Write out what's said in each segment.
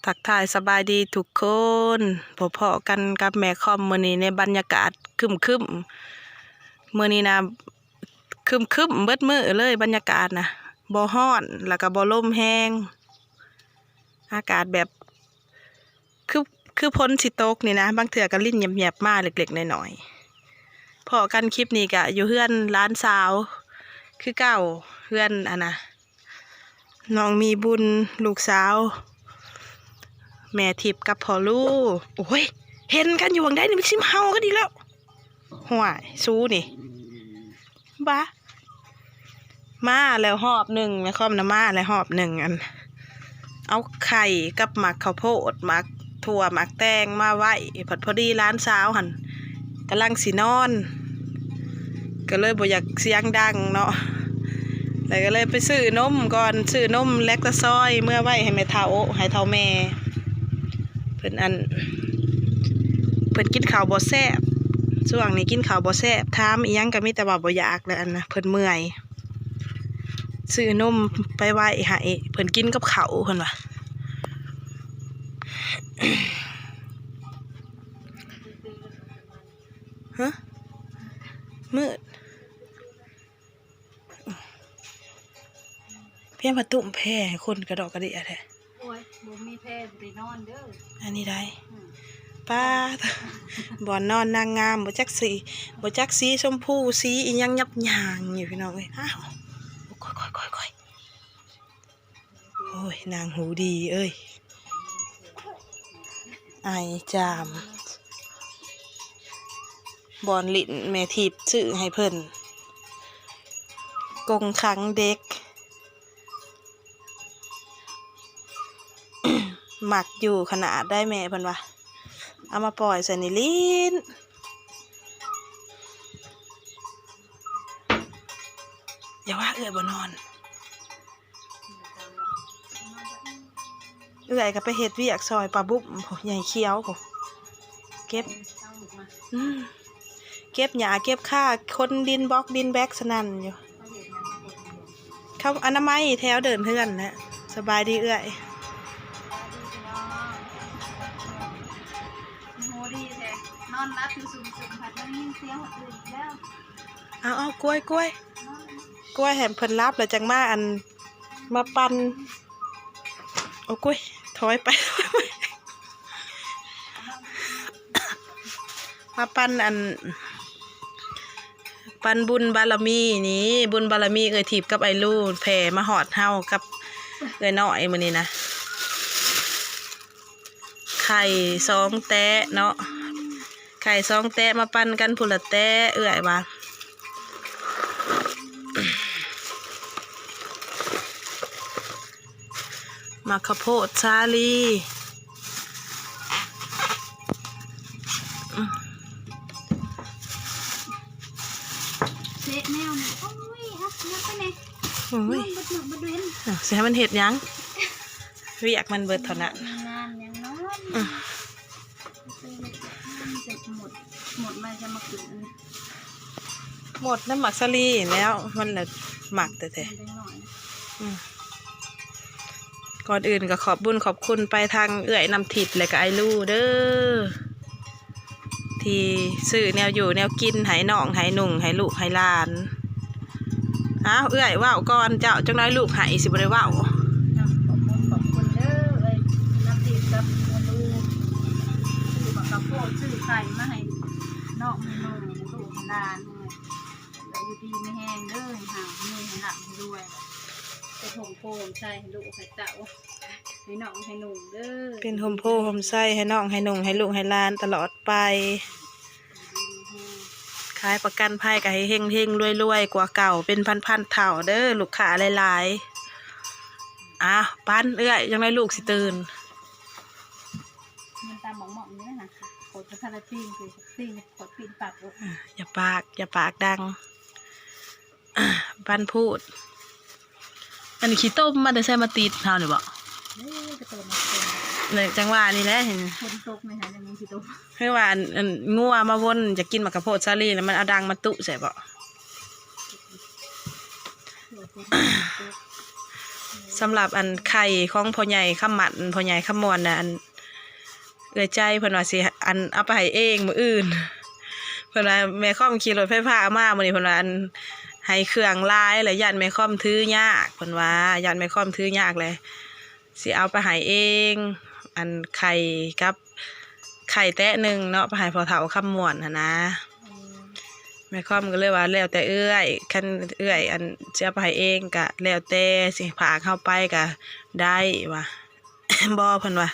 ທັກທາຍສະບາຍດີທຸກຄົນ, ພົບພໍ້ກັນກັບແມ່ຄອມມື້ນີ້ໃນບັນຍາກາດຄຶ້ມໆ. ມື້ນີ້ນະຄຶ້ມໆເບິດມື້ເລີຍ, ບັນຍາກາດນະບໍ່ຮ້ອນ ແລ້ວກໍບໍ່ລົມແຮງ, ອາກາດແບບ ຄື ຄືຝົນຊິຕົກນີ້ນະ, ບາງເທື່ອກໍລິນແຍບໆມາເລັກໆນ້ອຍໆ. ພໍ້ກັນຄລິບນີ້ກະຢູ່ເຮືອນຫຼານສາວຄືເກົ່າ, ເຮືອນອັນນະ ນ້ອງມີບຸນ ລູກສາວແມ່ທິບກັບພໍ່ລູ. ໂອ້ຍ ເຫັນກັນຢູ່ຫວ່າງໃດນີ້ ມັນຊິມາເຫົ່າກັນອີກແລ້ວ. ຫ້ວຍ ສູນີ້ ບາ ມາແລ້ວຮອບໜຶ່ງ, ແມ່ຄອມນະມາແລ້ວຮອບໜຶ່ງ, ອັນ ເອົາໄຂ່ກັບໝາກເຂົ້າໂພດ, ໝາກຖົ່ວ, ໝາກແຕງມາໄວ້, ພັດພໍດີຫຼານສາວຫັ້ນກຳລັງຊິນອນ, ກໍເລີຍບໍ່ຢາກສຽງດັງເນາະ, ແລ້ວກໍເລີຍໄປຊື້ນົມກ່ອນ, ຊື້ນົມແລັກຕາຊອຍເມືອໄວ້ໃຫ້ແມ່ເຖົ້າ, ໃຫ້ເຖົ້າແມ່. ເພິ່ນອັນ ເພິ່ນກິນເຂົ້າບໍ່ແຊບ, ຊ່ວງນີ້ກິນເຂົ້າບໍ່ແຊບ, ຖາມອີ່ຫຍັງກໍມີແຕ່ວ່າບໍ່ຢາກ ແລ້ວອັນນະ ເພິ່ນເມື່ອຍ. ຊື້ນົມໄປໄວ້ໃຫ້ເພິ່ນກິນກັບເຂົ້າ ເພິ່ນວ່າ. ຮະ ມືດ. ພຽງວ່າຕຸ້ມແພໃຫ້ຄົນກະດອກກະເດຍແທ້. ໂອ້ຍ ບໍ່ມີແພບໍ່ໄດ້ນອນເດີ ອັນນີ້ໄດ໋. ອືມ ປ້າ ບ່ອນນອນນາງງາມ ບໍ່ຈັກສີ ບໍ່ຈັກສີຊົມພູ ສີອີ່ຫຍັງ ຫຍັບຫຍາງຢູ່ ພີ່ນ້ອງເອີຍ. ອ້າວ ໂອ້ຍ ນາງຫູດີເອີຍ ອາຍຈາມ. ບ່ອນຫຼິ້ນແມ່ທິບຊື້ໃຫ້ເພິ່ນ ກົງຂັງເດັກ. ມັກຢູ່ຂະໜາດໃດແມ່ເພິ່ນວ່າ ເອົາມາປ່ອຍໃສ່ນີ້ຫຼິ້ນ. ຢ່າວ່າເອື້ອຍບໍ່ນອນ. ເອື້ອຍກໍໄປເຮັດວຽກຊ່ອຍປ້າບຸ້ມພຸ້ນ ໃຫຍ່ຂຽວພຸ້ນ ເກັບ ອືມ ເກັບຫຍ້າເກັບຄາ ຂົນດິນບອກດິນແບັກສະນັ້ນຢູ່. ເຂົາອະນາໄມແຖວເດີ່ນເຮືອນນະ. ສະບາຍດີເອື້ອຍ. ໂຫ ດີແທ້ ນອນຫຼັບຢູ່ຊຸ່ມໆ ພັດໄດ້ຍິນສຽງຄົນອື່ນອີກແລ້ວ. ເອົາໆ ກວຍໆ ກວຍໃຫ້ເພິ່ນຫຼັບ ແລ້ວຈັ່ງມາ ອັນ ມາປັ່ນ. ໂອ້ ກວຍ ຖອຍໄປ ມາປັ່ນ ອັນ ປັນບຸນບາລະມີນີ້ ບຸນບາລະມີເອື້ອຍທິບກັບອ້າຍລູແຜ່ມາຮອດເຮົາກັບເອື້ອຍນ້ອຍມື້ນີ້ນະ. ໄຂ່ສອງແຕະເນາະ ໄຂ່ສອງແຕະ ມາປັນກັນພຸ້ນລະແຕະ ເອື້ອຍວ່າ. ໝາກເຂົ້າໂພດສາລີ. ເລະແນວນີ້ ໂອ້ຍ ເອົາ ເອົາໄປແດ່. ໂອ້ຍ ນອນເບິດມື້ເບິດເວັນ ເອົ້າ ຊິໃຫ້ມັນເຮັດຫຍັງ? ວຽກມັນເບິດເທົ່ານັ້ນ. ງານຫຍັງນອນ. ອືມ ໝົດ ໝົດມາຈະມາກິນອັນນີ້ ໝົດນຳໝາກສາລີແລ້ວ ມັນລະມັກແທ້ໆ. ອືມ ກ່ອນອື່ນກໍຂອບບຸນຂອບຄຸນໄປທາງເອື້ອຍນ້ຳທິບ ແລະກໍອ້າຍລູເດີ ທີ່ຊື້ແນວຢູ່ແນວກິນໃຫ້ນ້ອງ ໃຫ້ນຸ່ງ ໃຫ້ລູກໃຫ້ຫຼານ. ອ້າວ ເອື້ອຍເວົ້າກ່ອນ ເຈົ້າ ຈັກໜ້ອຍລູກໃຫ້ຊິບໍ່ໄດ້ເວົ້າ. ຂອບຄຸນ ຂອບຄຸນເດີ ເອື້ອຍນ້ຳທິບກັບເອື້ອຍລູກ ຊື້ໝາກເຂົ້າໂພດ ຊື້ໄຂ່ມາໃຫ້ນ້ອງ ໃຫ້ນຸ່ງ ໃຫ້ລູກໃຫ້ຫຼານ ໃຫ້ຢູ່ດີມີແຮງເດີ ໃຫ້ຮັ່ງໃຫ້ລຳໃຫ້ລວຍ ເປັນຮົ່ມໂພຮົ່ມໄຊໃຫ້ລູກໃຫ້ເຕົ້າ ໃຫ້ນ້ອງໃຫ້ນຸ່ງເດີ ເປັນຮົ່ມໂພຮົ່ມໄຊໃຫ້ນ້ອງໃຫ້ນຸ່ງ ໃຫ້ລູກໃຫ້ຫຼານຕະຫຼອດໄປ. ຂາຍປະກັນໄພກໍໃຫ້ເຮັງໆລວຍໆກວ່າເກົ່າເປັນພັນໆເທົ່າເດີ ລູກຄ້າຫຼາຍໆ. ອ້າວ ປັນເອື້ອຍ ຈັ່ງໃດລູກຊິຕື່ນ. ມັນຕາມໝອກໆນີ້ນະ ໂຄດພັດທະນາຕີນ ຕີນໂຄດປີນປັບ. ອ່າ ຢ່າປາກ ຢ່າປາກດັງ. ບັນພູດ ອັນນີ້ຂີ້ຕົມມາແຕ່ໃສມາຕິດເຮົານີ້ບໍ? ເອີ ກະຕົມມາ ແລ້ວຈັ່ງວ່ານີ້ແຫຼະ ຝົນຕົກນີ້ຫາຍັງມີຂີ້ຕົມ ຄືວ່າອັນ ອັນງົວມາວົນຢາກກິນໝາກກະໂພດສາລີ ແລ້ວມັນເອົາດັງມາຕຸໃສ່ບໍ? ສ ສຳລັບອັນໄຂ່ຂອງພໍ່ໃຫຍ່ຄຳໝັ້ນ ພໍ່ໃຫຍ່ຄຳມ່ວນນະ ອັນ ເອື້ອຍໃຈເພິ່ນວ່າຊິ ອັນ ເອົາໄປໃຫ້ເອງມື້ອື່ນ. ເພິ່ນວ່າແມ່ຄອມຂີ່ລົດໄຟຟ້າມາມື້ນີ້ ເພິ່ນວ່າ ອັນ ໃຫ້ເຄື່ອງຫຼາຍ ແລ້ວຢ້ານແມ່ຄອມຖືຍາກ ເພິ່ນວ່າ ຢ້ານແມ່ຄອມຖືຍາກ ແລ້ວຊິເອົາໄປໃຫ້ເອງ ອັນ ໄຂ່ກັບ ໄຂ່ແຕະໜຶ່ງເນາະ ໄປໃຫ້ພໍ່ເຖົ້າຄຳມ່ວນຫັ້ນນະ. ແມ່ຄອມກໍເລີຍວ່າ ແລ້ວແຕ່ເອື້ອຍ ຄັນເອື້ອຍ ອັນ ຊິເອົາໄປໃຫ້ເອງກໍແລ້ວແຕ່ ຊິຝາກເຮົາໄປກໍໄດ້ວ່າ. ບໍ່ ເພິ່ນວ່າ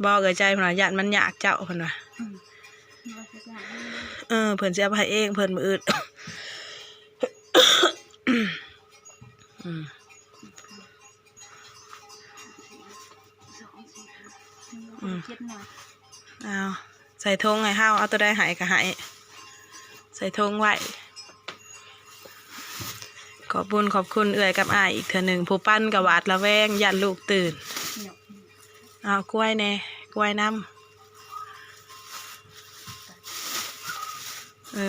ບໍ່ ເອື້ອຍໃຈ ເພິ່ນວ່າ ຢ້ານມັນຍາກເຈົ້າ ເພິ່ນວ່າ ອືມ ເອີ ເພິ່ນຊິເອົາໄປໃຫ້ເອງ ເພິ່ນມື້ອື່ນ ອືມ ອືມ ເອົາ ໃສ່ຖົງໃຫ້ເຮົາ ເອົາໂຕໃດໃຫ້ກໍໃຫ້ ໃສ່ຖົງໄວ້. ຂອບບຸນຂອບຄຸນເອື້ອຍກັບອ້າຍອີກເທື່ອໜຶ່ງ ຜູ້ປັ່ນກໍຫວາດລະແວງ ຢ້ານລູກຕື່ນ. ເອົາກ້ວຍແດ່ ກ້ວຍນຳ ເອີ.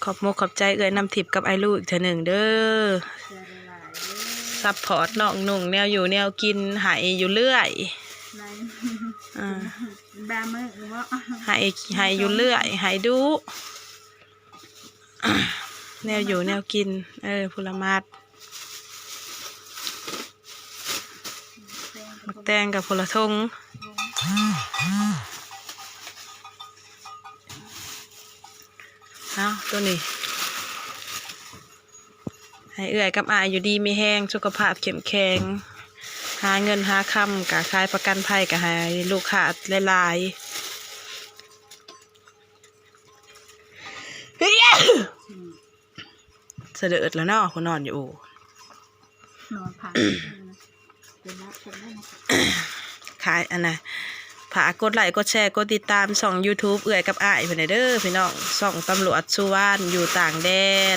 ຂອບມົກຂອບໃຈເອື້ອຍນ້ຳທິບກັບອ້າຍລູກອີກເທື່ອໜຶ່ງເດີ ຊັບພອດນ້ອງນຸ່ງແນວຢູ່ແນວກິນ ໃຫ້ຢູ່ເລື້ອຍ ໃຫ້ ໃຫ້ຢູ່ເລື້ອຍ ໃຫ້ດຸ ແນວຢູ່ແນວກິນ ເອີ ຜູ້ລະໝາດ ໝາກແຕງກັບຜູ້ລະຖົງ ເອົາ ໂຕນີ້ ໃຫ້ເອື້ອຍກັບອ້າຍຢູ່ດີມີແຮງ ສຸຂະພາບເຂັ້ມແຂງ ຫາເງິນຫາຄຳກະຂາຍປະກັນໄພກະໃຫ້ລູກຄ້າຫຼາຍໆ ສະເດີດແລ້ວເນາະ ຜູ້ນອນຢູ່ ນອນພັກ ເປັນລາບຄົນໄດ້ນະ ຂາຍອັນນະ ຝາກກົດໄລ້ ກົດແຊ ກົດຕິດຕາມຊ່ອງຢູທູບເອື້ອຍກັບອ້າຍເພິ່ນແດ່ເດີພີ່ນ້ອງ ຊ່ອງຕຳຫຼວດສຸວານຢູ່ຕ່າງແດ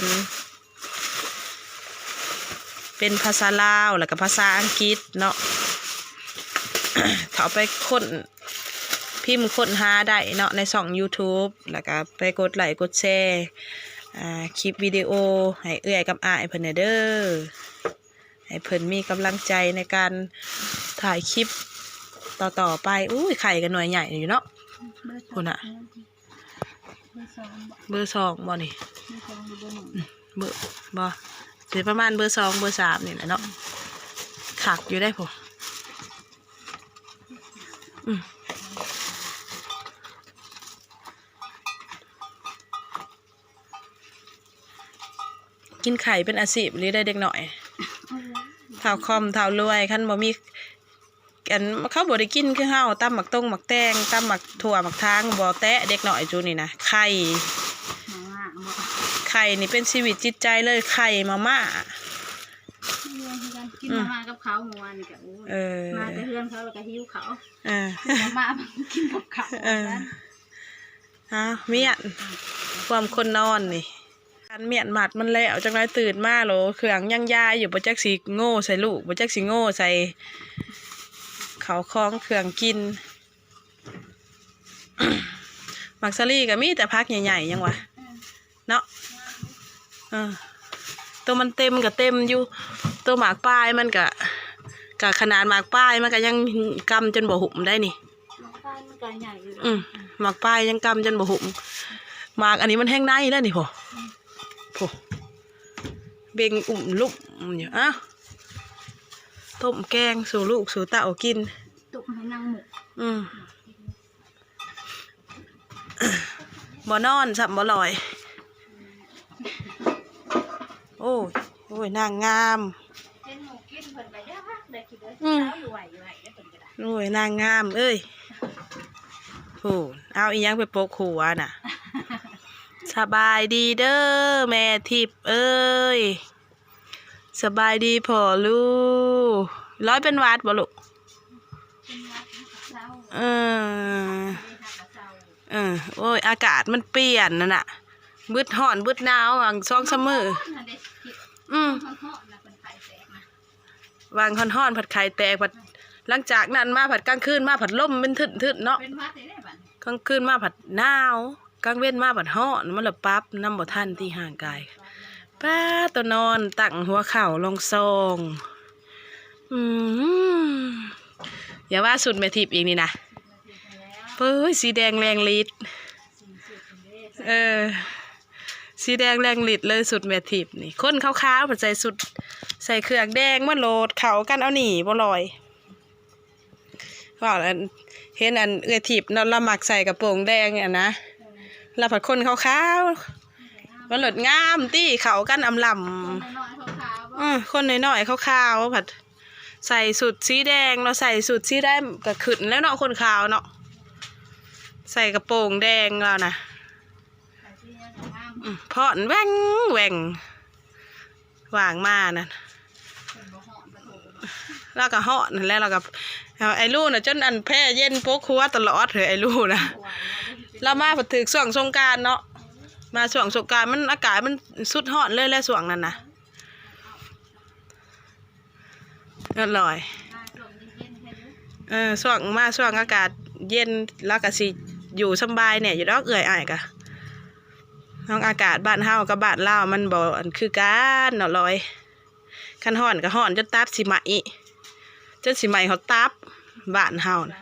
ນ ເປັນພາສາລາວ ແລ້ວກໍພາສາອັງກິດເນາະ ເຂົ້າໄປຄົ້ນ ພິມຄົ້ນຫາໄດ້ເນາະ ໃນຊ່ອງຢູທູບ ແລ້ວກໍໄປກົດໄລ້ກົດແຊ ອ່າ ຄລິບວິດີໂອໃຫ້ເອື້ອຍກັບອ້າຍເພິ່ນແດ່ເດີ ໃຫ້ເພິ່ນມີກຳລັງໃຈໃນການຖ່າຍຄລິບຕໍ່ໆໄປ. ອຸ້ຍ ໄຂ່ກໍໜ່ວຍໃຫຍ່ຢູ່ເນາະ ພຸ້ນນະ ເບີສອງບໍ່ນີ້ ເບີສອງຫຼືເບີໜຶ່ງ ອືມ ເບີ ບໍ່ ຊິປະມານເບີສອງ ເບີສາມນີ້ແຫຼະເນາະ ອືມ ຄັກຢູ່ເດ້ພຸ້ນ ອືມ. ກິນໄຂ່ເປັນອາຊີບອີ່ຫຼີເດ້ເດັກນ້ອຍ ເຖົ້າຄອມເຖົ້າລວຍ ຄັນບໍ່ມີ ອັນ ເຂົາບໍ່ໄດ້ກິນຄືເຮົາ ຕຳໝາກຕົງໝາກແຕງ ຕຳໝາກຖົ່ວໝາກຖາງ ບໍ່ແຕະ ເດັກນ້ອຍຈຸນີ້ນະ ໄຂ່ ມາມ່າບໍ່ ໄຂ່ນີ້ເປັນຊີວິດຈິດໃຈເລີຍ ໄຂ່ມາມ່າ ກິນມາມ່າກັບເຂົາມື້ວານນີ້ກະ ໂອ້ຍ ເອີ ມາແຕ່ເຮືອນເຂົາແລ້ວກະຫິວເຂົ້າ ເອີ ກິນມາມ່າກິນກັບເຂົາ ເອີ ວ່າຊັ້ນ. ອ້າວ ມ້ຽນ ຄວາມຄົນນອນນີ້ ການມ້ຽນມັດມັນແລ້ວ ຈັກໜ້ອຍຕື່ນມາໂຫຼ ເຄື່ອງຍັງຢາຍຢູ່ ບໍ່ຈັກຊິໂງ່ໃສ່ລູກ ບໍ່ຈັກຊິໂງ່ໃສ່ເຂົ້າຂອງເຄື່ອງກິນ. ໝາກສາລີກໍມີແຕ່ຜັກໃຫຍ່ໆ ຍັງວ່າ ເນາະ ເອີ ໂຕມັນເຕັມກໍເຕັມຢູ່ ໂຕໝາກປາຍມັນກໍ ກໍຂະໜາດໝາກປາຍມັນກໍຍັງກຳຈົນບໍ່ຫຸ້ມໄດ໋ນີ້ ໝາກປາຍມັນກໍໃຫຍ່ຢູ່ ອືມ ໝາກປາຍຍັງກຳຈົນບໍ່ຫຸ້ມ ໝາກອັນນີ້ມັນແຮງໃນແລ້ວນີ້ ໂພ ໂພ ເບັ່ງອຸ້ມລຸ້ມຢູ່ ອ້າວ ຕົ້ມແກງສູ່ລູກສູ່ເຕົ້າກິນ ຕົ້ມໃຫ້ນາງໝົກ ອືມ. ບໍ່ນອນຊ້ຳບໍ່ລອຍ ໂອ້ຍ ໂອ້ຍ ນາງງາມ ເຫັນໝູ່ກິນເພິ່ນກໍຢາກໄດ້ກິນເດີ ອືມ ສາວຢູ່ໄຫວຢູ່ໄຫວເດ້ເພິ່ນກໍໄດ້ ໂອ້ຍ ນາງງາມເອີຍ ໂອ້ ເອົາອີ່ຫຍັງໄປປົກຫົວນະ ສະບາຍດີເດີແມ່ທິບເອີຍ. ສະບາຍດີພໍ່ລູກ ລອຍເປັນຫວັດບໍ່ລູກ? ເປັນຫວັດ ເຮົາກໍເຊົາ ເອີ ເອີ ໂອ້ຍ ອາກາດມັນປ່ຽນນັ້ນນະ ບຶດຮ້ອນບຶດໜາວຫວ່າງສອງສາມມື້ ຮ້ອນຫັ້ນເດ້ ອືມ ຮ້ອນໆນະ ເພິ່ນໄຂ້ແຕກນະ ຫວ່າງຮ້ອນໆພັດໄຂ້ແຕກ ພັດຫຼັງຈາກນັ້ນມາພັດກາງຄືນມາພັດລົມເປັນທຶນໆເນາະ ເປັນຫວັດເດ້ບັດນີ້ ກາງຄືນມາພັດໜາວ ກາງເວັນມາບັດຮ້ອນ ມັນລະປັບນຳບໍ່ທັນຕິຮ່າງກາຍ. ປາດ ຕົວນອນຕັ້ງຫົວເຂົ່າລອງຊອງ. ອືມ ຢ່າວ່າຊຸດແມ່ທິບອີກນີ້ນະ. ເປີຍ ສີແດງແລງລິດ. ເອີ ສີແດງແລງລິດເລີຍຊຸດແມ່ທິບນີ້. ຄົນຂາວໆ ພັດໃສ່ຊຸດ ໃສ່ເຄື່ອງແດງມາໂລດ ເຂົ້າກັນເອົານີ້ບໍ່ລອຍ. ເວົ້າອັນ ເຫັນອັນເອື້ອຍທິບເນາະ ລາວມັກໃສ່ກະໂປງແດງຫັ້ນນະ ລາວພັດຄົນຂາວໆ ມັນໂລດງາມຕິ ເຂົ້າກັນອຳລຳ. ຄົນນ້ອຍໆຂາວໆ ເອີ ຄົນນ້ອຍໆຂາວໆ ພັດໃສ່ຊຸດສີແດງເນາະ ໃສ່ຊຸດສີໃດກະຂຶ້ນແລ້ວເນາະ ຄົນຂາວເນາະ ໃສ່ກະໂປງແດງລາວນະ. ອືມ ພ້ອນແວ່ງແວ່ງ ວ່າງມານັ້ນ ລາວກະຮ້ອນຫັ້ນແຫຼະ ລາວກະ ເອົາ ອ້າຍລູນະ ຈົນອັນແພເຢັນປົກຫົວຕະຫຼອດເຮີ້ຍ ອ້າຍລູນະ. ລາວມາພັດຖືກຊ່ວງສົງການເນາະ ມາຊ່ວງສົງການ ມັນອາກາດມັນສຸດຮ້ອນເລີຍແຫຼະ ຊ່ວງນັ້ນນະ. ອະ ລອຍ ເອີ ຊ່ວງມາຊ່ວງອາກາດເຢັນ ລາວກະຊິຢູ່ສຳບາຍແດ່ຢູ່ດອກ ເອື້ອຍອ້າຍກະ ນ້ອງ ອາກາດບ້ານເຮົາກັບບ້ານລາວມັນບໍ່ອັນຄືກັນເນາະລອຍ. ຄັນຮ້ອນກະຮ້ອນຈົນຕັບຊິໄໝ້ ຈົນຊິໄໝ້ຮອດຕັບ ບ້ານເຮົານະ.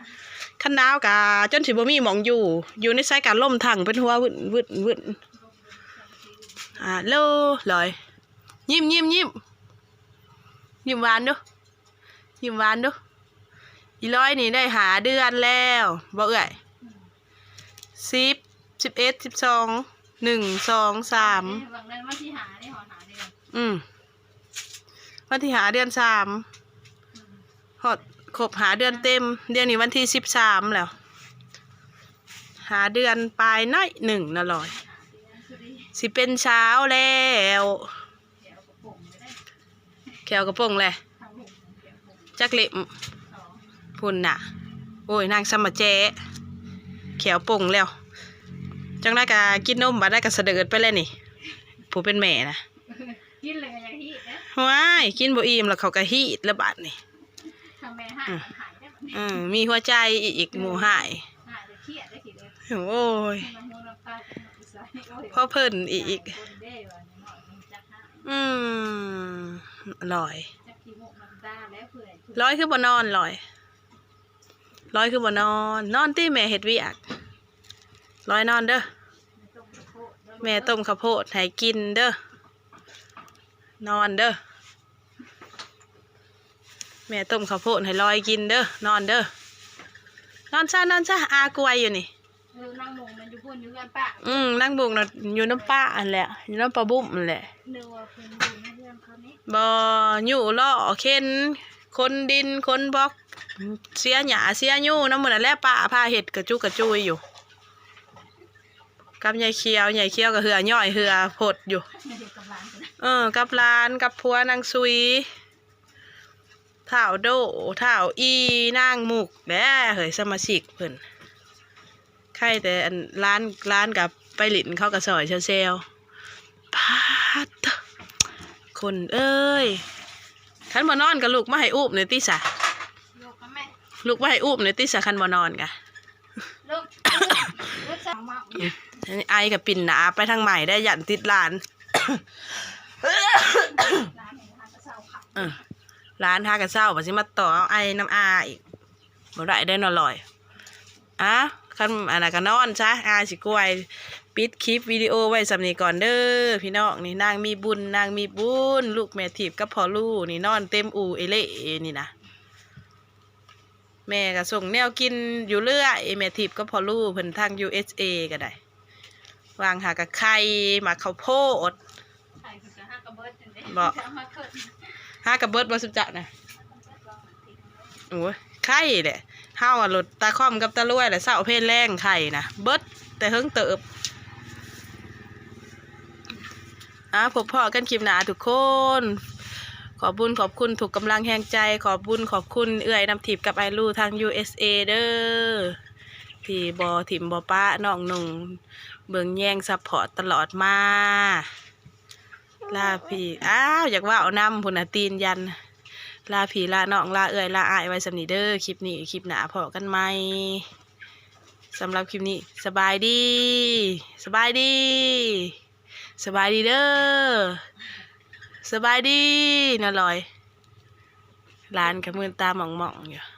ຄັນໜາວກະຈົນຊິບໍ່ມີໝ່ອງຢູ່ ຢູ່ໃນໃສກະລົມທັງເປັນຫົວວຶ້ນໆໆ. ອາໂລ ລອຍ ຍິ້ມໆໆ ຍິ້ມຫວານດູ ຍິ້ມຫວານດູ. ອີຫຼອຍນີ້ໄດ້ຫ້າເດືອນແລ້ວບໍ່ເອື້ອຍ? ສິບ ສິບເອັດ ສິບສອງ ໜຶ່ງ ສອງ ສາມ ວັນທີຫ້ານີ້ຮອດຫ້າເດືອນ. ອືມ ວັນທີຫ້າເດືອນສາມ ຮອດຄົບຫ້າເດືອນເຕັມ. ດຽວນີ້ວັນທີສິບສາມແລ້ວ ຫ້າເດືອນປາຍໜ້ອຍໜຶ່ງນະລອຍ ສິເປັນສາວແລ້ວ. ແຂ້ວກະປົງແຫຼະ ຈັກເລັບພຸ້ນນະ. ໂອ້ຍ ນາງສະມາແຈ ແຂ້ວປົງແລ້ວ. ຈັ່ງໃດກະກິນນົມ ບາດໃດກະສະເດີດໄປແລ້ວນີ້ ຜູ້ເປັນແມ່ນະ. ກິນແລ້ວກະຢາກຮີດເດ້. ຫວ້າຍ ກິນບໍ່ອີ່ມແລ້ວເຂົາກະຮີດແລ້ວບາດນີ້. ທາງແມ່ຮ້າຍ ອືມ ມັນຫາຍໄດ້ບາດນີ້ ອືມ ມີຫົວໃຈອີກ ໝູ່ຮ້າຍ ຮ້າຍແລ້ວຄຽດໄດ້ທີເດີ. ໂອ້ຍ ມັນນຳຫູນຳຕາຈະມາໃສ່ ໂອ້ຍ ພໍເພິ່ນອີກ ຄົນເດ້ວ່ານ້ອຍມັນຈັກຫາຍ. ອືມ ລອຍ ຈັກຂີ້ມູກນ້ຳຕາແລ້ວເພື່ອຍ ລອຍຄືບໍ່ນອນ ລອຍ ລອຍຄືບໍ່ນອນ. ນອນຕິ ແມ່ເຮັດວຽກ ລອຍນອນເດີ ແມ່ຕົ້ມເຂົ້າໂພດໃຫ້ກິນເດີ ນອນເດີ. ແມ່ຕົ້ມເຂົ້າໂພດໃຫ້ລອຍກິນເດີ ນອນເດີ ນອນຊະ ນອນຊະ ອາກວຍຢູ່ນີ້. ເອີ ນາງມຸງນັ້ນຢູ່ພຸ້ນ ຢູ່ເຮືອນປ້າ. ອືມ ນາງມຸງນະຢູ່ນຳປ້າຫັ້ນແຫຼະ ຢູ່ນຳປ້າບຸ້ມຫັ້ນແຫຼະ. ນຶກວ່າເພິ່ນຢູ່ໃນເຮືອນເຂົານີ້. ບໍ່ ຍູ້ລໍ້ເຂັນ ຂົນດິນ ຂົນບລັອກ ເສຍຫຍ້າເສຍຫຍ້ານຳໝົດຫັ້ນແຫຼະ ປ້າພາເຮັດກະຈຸກກະຈຸຍຢູ່. ກັບຍາຍຂຽວ ຍາຍຂຽວກະເຫື່ອຍ້ອຍເຫື່ອພົດຢູ່ ເອີ ກັບຫຼານ ກັບຜົວນາງສຸຍ ທ້າວໂດ ທ້າວອີ ນາງມຸກແດ່ເຮີ້ຍ ສະມາຊິກເພິ່ນ. ໃຄແຕ່ອັນຫຼານ ຫຼານກະໄປຫຼິ້ນ ເຂົາກະຊ່ອຍແຊວໆ. ປາດໂທ້ ຄົນເອີຍ ຄັນບໍ່ນອນກະລຸກມາໃຫ້ອຸ້ມແດ່ຕິສະ ລຸກມາແມ່ ລຸກມາໃຫ້ອຸ້ມແດ່ຕິສະ ຄັນບໍ່ນອນກະ. ອັນນີ້ໄອກະປິ່ນໜ້າໄປທາງໃໝ່ໄດ້ ຢ້ານຕິດຫຼານ ເອີ ຫຼານຫາກະເຊົາ ບາດຊິມາຕໍ່ເອົາໄອນຳອາອີກ ບໍ່ໄດ້ເດ້ເນາະລອຍ. ອາ ຄັນອັນນັ້ນກະນອນຊະ ອາຊິກວຍ. ປິດຄລິບວິດີໂອໄວ້ສ່ຳນີ້ກ່ອນເດີພີ່ນ້ອງ. ນີ້ນາງມີບຸນ ນາງມີບຸນ ລູກແມ່ທິບກັບພໍ່ລູ ນີ້ນອນເຕັມອູ່ເອເລ່ນີ້ນະ. ແມ່ກະສົ່ງແນວກິນຢູ່ເລື້ອຍ ແມ່ທິບກັບພໍ່ລູເພິ່ນທາງຢູເອສເອກະໄດ້ ຫວ່າງຫາກະໄຂ່ ໝາກເຂົ້າໂພດ ບໍ່ ຫາກະເບິດບໍ່ ຊຸມເຈົ້ານະ. ໂອ້ຍ ໄຂ່ແຫຼະ ເຮົາອະໂລດ ຕາຄອມກັບຕາລວຍແຫຼະ ເຊົ້າເພນແລງໄຂ່ນະ ເບິດແຕ່ເຫິງເຕີບ. ອາ ພົບພໍ້ກັນຄລິບໜ້າທຸກຄົນ. ຂອບບຸນຂອບຄຸນທຸກກຳລັງແຮງໃຈ ຂອບບຸນຂອບຄຸນເອື້ອຍນ້ຳທິບກັບອ້າຍລູທາງຢູເອສເອເດີ ທີ່ບໍ່ຖິ້ມບໍ່ປະນ້ອງນຸ່ງ ເບິ່ງແຍງຊັບພອດຕະຫຼອດມາ. ລາພີ່ ອ້າວ ຢາກເວົ້ານຳພຸ້ນນະ ຕີນຢັນ. ລາພີ່ລານ້ອງ ລາເອື້ອຍລາອ້າຍໄວ້ສ່ຳນີ້ເດີ ຄລິບນີ້ ຄລິບໜ້າພໍ້ກັນໃໝ່. ສຳລັບຄລິບນີ້ ສະບາຍດີ ສະບາຍດີ. ສະບາຍດີເດີ ສະບາຍດີນາລອຍ. ຫຼານກໍມືນຕາໝ່ອງໆຢູ່.